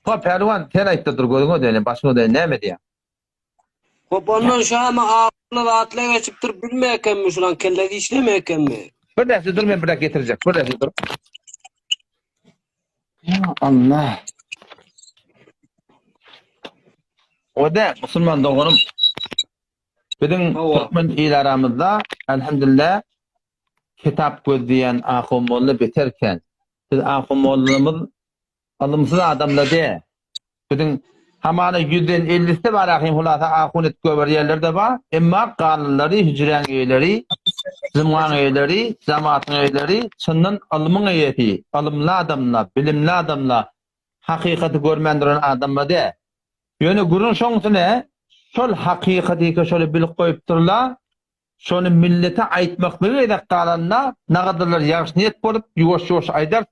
Hop, pälwan, sen aýtda dur, gözüňe döneýin, başyňa döneýin, näme diýýäň? Hop, ondan şama akly zatla geçipdir, bilme ekenmi şulan kellesi işleme ekenmi? Bir dähse dur, men bir däh getirjek. Bir dähse dur. Ya Allah. O da musulman doganym. Biziň türkmen il aramyzda elhamdülillah kitap gözleýän ahun molla beter kän. Biz ahun mollamyz Ylymsyz adamla de. Biziň hamana ýüzden ellisi bar ahim hulasa ahun et göberýänler-de bar. Emma galanlary hüjräň eýeleri, jymgaň eýeleri, jamatyň eýeleri çyndan ylmyň eýesi, ylymly adamla, bilimli adamla, hakykaty görmän duran adamla de. Ýöne gürrüň şoň üstüne şol hakykaty şoly bilip goýupdyrla, şony millete aýtmaklygy gezek galanda nagadyrlar ýagşy niýet bolup ýuwaş-ýuwaş aýdarys,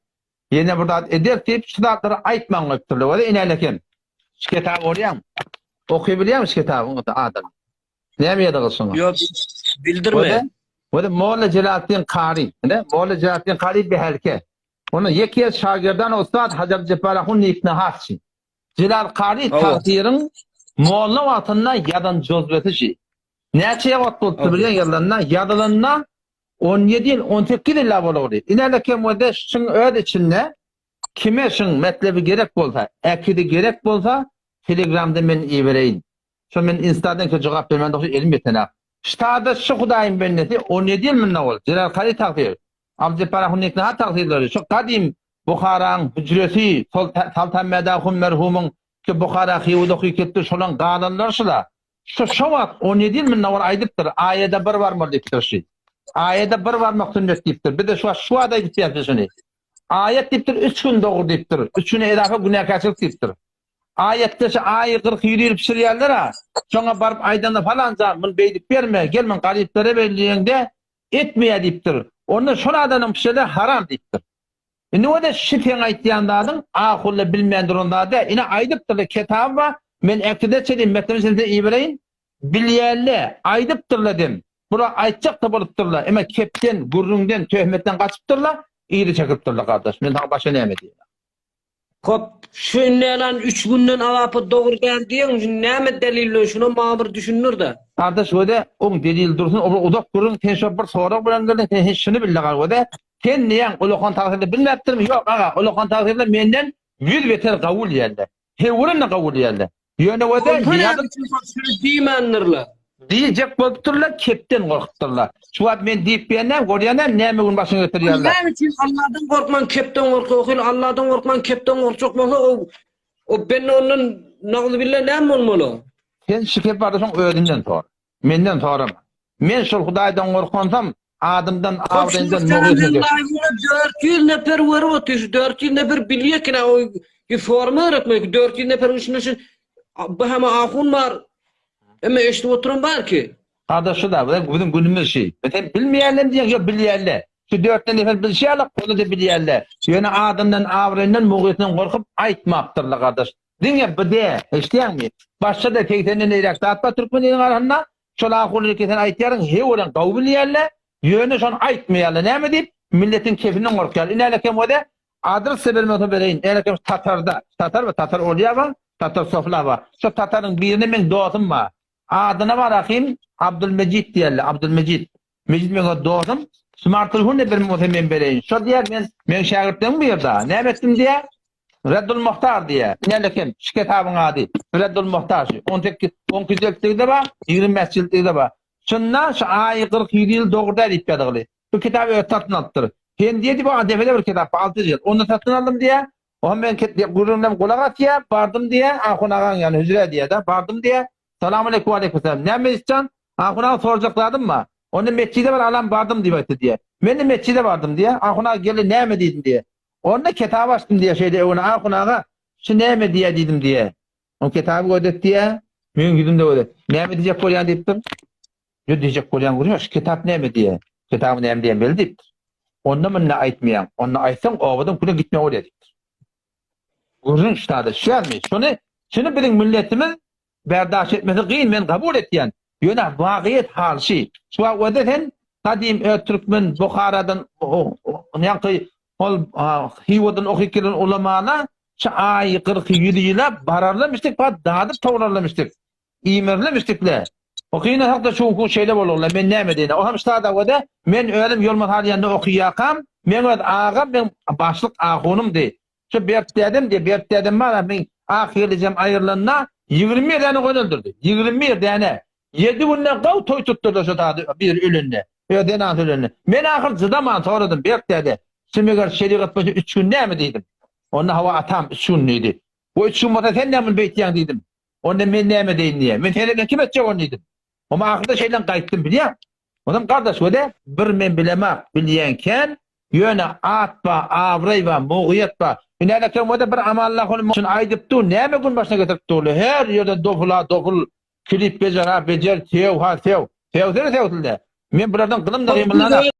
Ýene bir zat ederis diýip, şu zatlary aýtmaň goýupdyrlar. Wada inälekem. Şu kitaby görýäňmi? Oky bilýäňmi şu kitabyň adyny? Näme ýazygy şuňa? Ýok, bildirme. Wada Molla Jelaletdin Kary. Ine, Molla Jelaletdin Kary behelke. Onuň ýeke şagirdan ussat Hajy Abdyljepbar ahun Niknahatçy. Jelal Kary tagsyryň molla wagtynda ýazan jozbesi şi. Näçe wagt bolupdyr bilýäň ýazylanda? Ýazylanda 17 ýyl, 18 ýyl-a bolugdy. Ine-de kemwede şuň öz içinde kime şuň metlebi gerek bolsa, äkidi gerek bolsa, telegramda men ibereýin. Şo men instadan ke jogap bermän dogry elim ýetenak. Ştada şu Hudaýyň bendesi 17 ýyl munda boldy. Jelal Kary tagsyr, Abdyjepbar ahun Neknahat tagsyrlary şu gadym Buharaň hüjresi, Soltan Mädahun merhumyň ki Buhara Hywa okyp ketdi, şolaň galanlary şula. Şu şo wagt 17 ýyl mundan owal aýdypdyr, aýada bir barmaly diýipdir şi. Aýada bir barmak sünnet diýipdir. Biz-de şu wagt şu wagt aýdyp ýatyr şuny. Aýat diýipdir, üç gün dogry diýipdir. Üç güne edafa günäkärçilik diýipdir. Aýatda şu aýy 40 ýyl ýyl pişirýärler-a. Şoňa baryp aýdanda falan jan, muny beýdip berme, gel muny garyplara ber diýeňde, etmeýär diýipdir. Onda şol adamyň pişireni haram diýipdir. Indi bolsa şi seň aýtýan zadyň ahulla bilmän duran zady däl. Ine aýdypdyrlar ketaby bar, men äkideçe diýip meselem size ibereýin. Bilýänle, aýdypdyrlar dem. Bular aýtjak-da bolupdyrlar, emma kepden, gürrüňden, töhmetden gaçypdyrlar, yzy çekipdirler gardaş. Men saňa başga näme diýeýin. Hop, şu indi lan üç günden alapa dogry däl diýeň, şu näme delil bilen şunam maňa bir düşündir-de. Gardaş göde oň delili dursun, ol uzak gürrüň, sen şo bir sorag bilen geldiň, sen hiç şuny bilde gal göde. Sen diýýäň ulakan tagsyryny bilmäpdirmi? Ýok aga, ulakan tagsyryny menden ýüz beter gawul diýende. Hewrinde gawul diýende. Ýöne wede Onda näme üçin şol şuny diýmändirler? Diýjek bolupdyrlar, kepden gorkupdyrlar. Şu wagt men diýip berýän, görýän näme gün başyňa getirýärler. Näme üçin Allahdan gorkman kepden gorkýar? Ohyl Allahdan gorkman kepden gorkjak bolsa o o bende ondan nagzubilla näme bolmaly? Sen şu kep barada şoň özünden sor. Menden sorama. Men şol Hudaýdan gorkansam, adymdan, abraýymdan mugyzmy geçer. 400 nefer görüp otyr, şu 400 nefer bilýär ki, o forma öwretmek, 400 neferiň içinde şu bu hem ahun bar. Emma eşidip oturan bar ki. Gardaş şu da, biziň günümiz şu. Sen bilmeýänler diýen, ýok bilýänler. Şu 400 nefer bilşi ýaly, ony da bilýänler. Ýöne adamdan, abraýyndan, mugyzyndan gorkup aýtmapdyrlar gardaş. Diňe bu däl, eşidýäňmi? Başga-da segsenden eýräk zat bar türkmen iliniň arasynda. Şol ahulyny sen aýtýaryň, hewerem gowy bilýärler, ýöne şony aýtmaýarlar. Näme diýip? Milletiň kefinden gorkýarlar. Ine hälekem wede, adres-de bermesem bereýin. Hälekem tatarda, tatar bar, tatar Olýa bar, tatar Sofla bar. Şo tataryň birinde meň dostum bar. Adyna bar ahym, Abdulmejit diýerler, Abdulmejit. Mejit meň öz dostum. Smart telefon da bermek bolsa men bereýin. Şo diýer men meň şägirtlerim bu ýerde. Näme etdim diýer. Reddul Muhtar diýer. Nälekem şu kitabyň ady. Reddul Muhtar şu. 18 12 jiltligi-de bar, 25 jiltligi-de bar. Şunda şu aýy 40 100 ýyl dogry däl diýip ýazygly. Bu kitaby öz satyn alypdyr. Sen diýdi bu Antepede bir kitap bar 6 jilt. Onu satyn aldym diýer. Oňa men gürrüňden gulak asýar, bardym diýer, Ahun agaň ýanyna hüjrä diýer-de, bardym diýer. Salam aleýkum, aleýkum salam. Näme Mejitjan? Ahun aga sorajak zadym bar. Onda metjide bir alam bardym diýip aýtdy diýer. Men-de metjide bardym diýer. Ahun aga geldi, näme diýdim diýer. Onda kitap açdym diýer şeýle öwene Ahun aga, şu näme diýer diýdim diýer. Oň kitaby gözlet diýer. Meň ýüzümde gözlet. Näme diýjek bolýan diýipdir. Ýo diýjek bolýan gürrüň ýok, şu kitap näme diýýär? Kitaby näme diýen belli diýipdir. Onda munda aýtmaýaň. Onda aýtsaň obadan küle gitme bolýar diýipdir. Gürrüň ştada düşýärmi? Şony, şuny biziň milletimiz berdaş etmesi gyn, men kabul etýän. Ýöne wagyýet hal şi. Şu wagt öde sen gadym öz türkmen Buharadan ýaňky ol Hywadan okyp gelen ulamana. Şu aý kyrky ýüzi ýyla bararlamişdik, pat dadyp towlarlamişdik. Iýmerlemişdik-le. O gynansak-da şu günki gün şeýle boldugy-la, men näme edeýin-ä. O hem ştada-da, men özüm Ýolmaz Halýanda okyýakam, meň öz agam meň başlyk ahunymdy. Şu Berk dädem diýe, Berk dädem bar-a, meň ak ýelijem aýrylanda 21 däne goýun öldürdi. 21 däne. Ýedi günde gaw toý tutdurdy şo zady biri ölende. Öz zenanasy ölende. Men ahyr jydaman soradym, Berk däde, şu meger şerigat boýunça üç gün näme diýdim. Onda hawa atam üç gün diýdi. Bu üç gün bolsa sen näme muny beýtýäň diýdim. Onda men näme edeýin diýýär. Men seni bilen kim etjek ony diýdim. Onda ahyrda şeýle gaýtdym bilýäň. Onam gardaş wede bir men bilemak bilýän kän, ýöne at ba, abraý ba, mugyýet ba. Hünäreken wede bir Amanullah ony şuny aýdyp dur, näme gün başyna getirip durly. Her ýerden dofula doful, klip bejer ha bejer, sew ha sew. Sewsene sewsilde. Men bulardan gylym da gymyldana.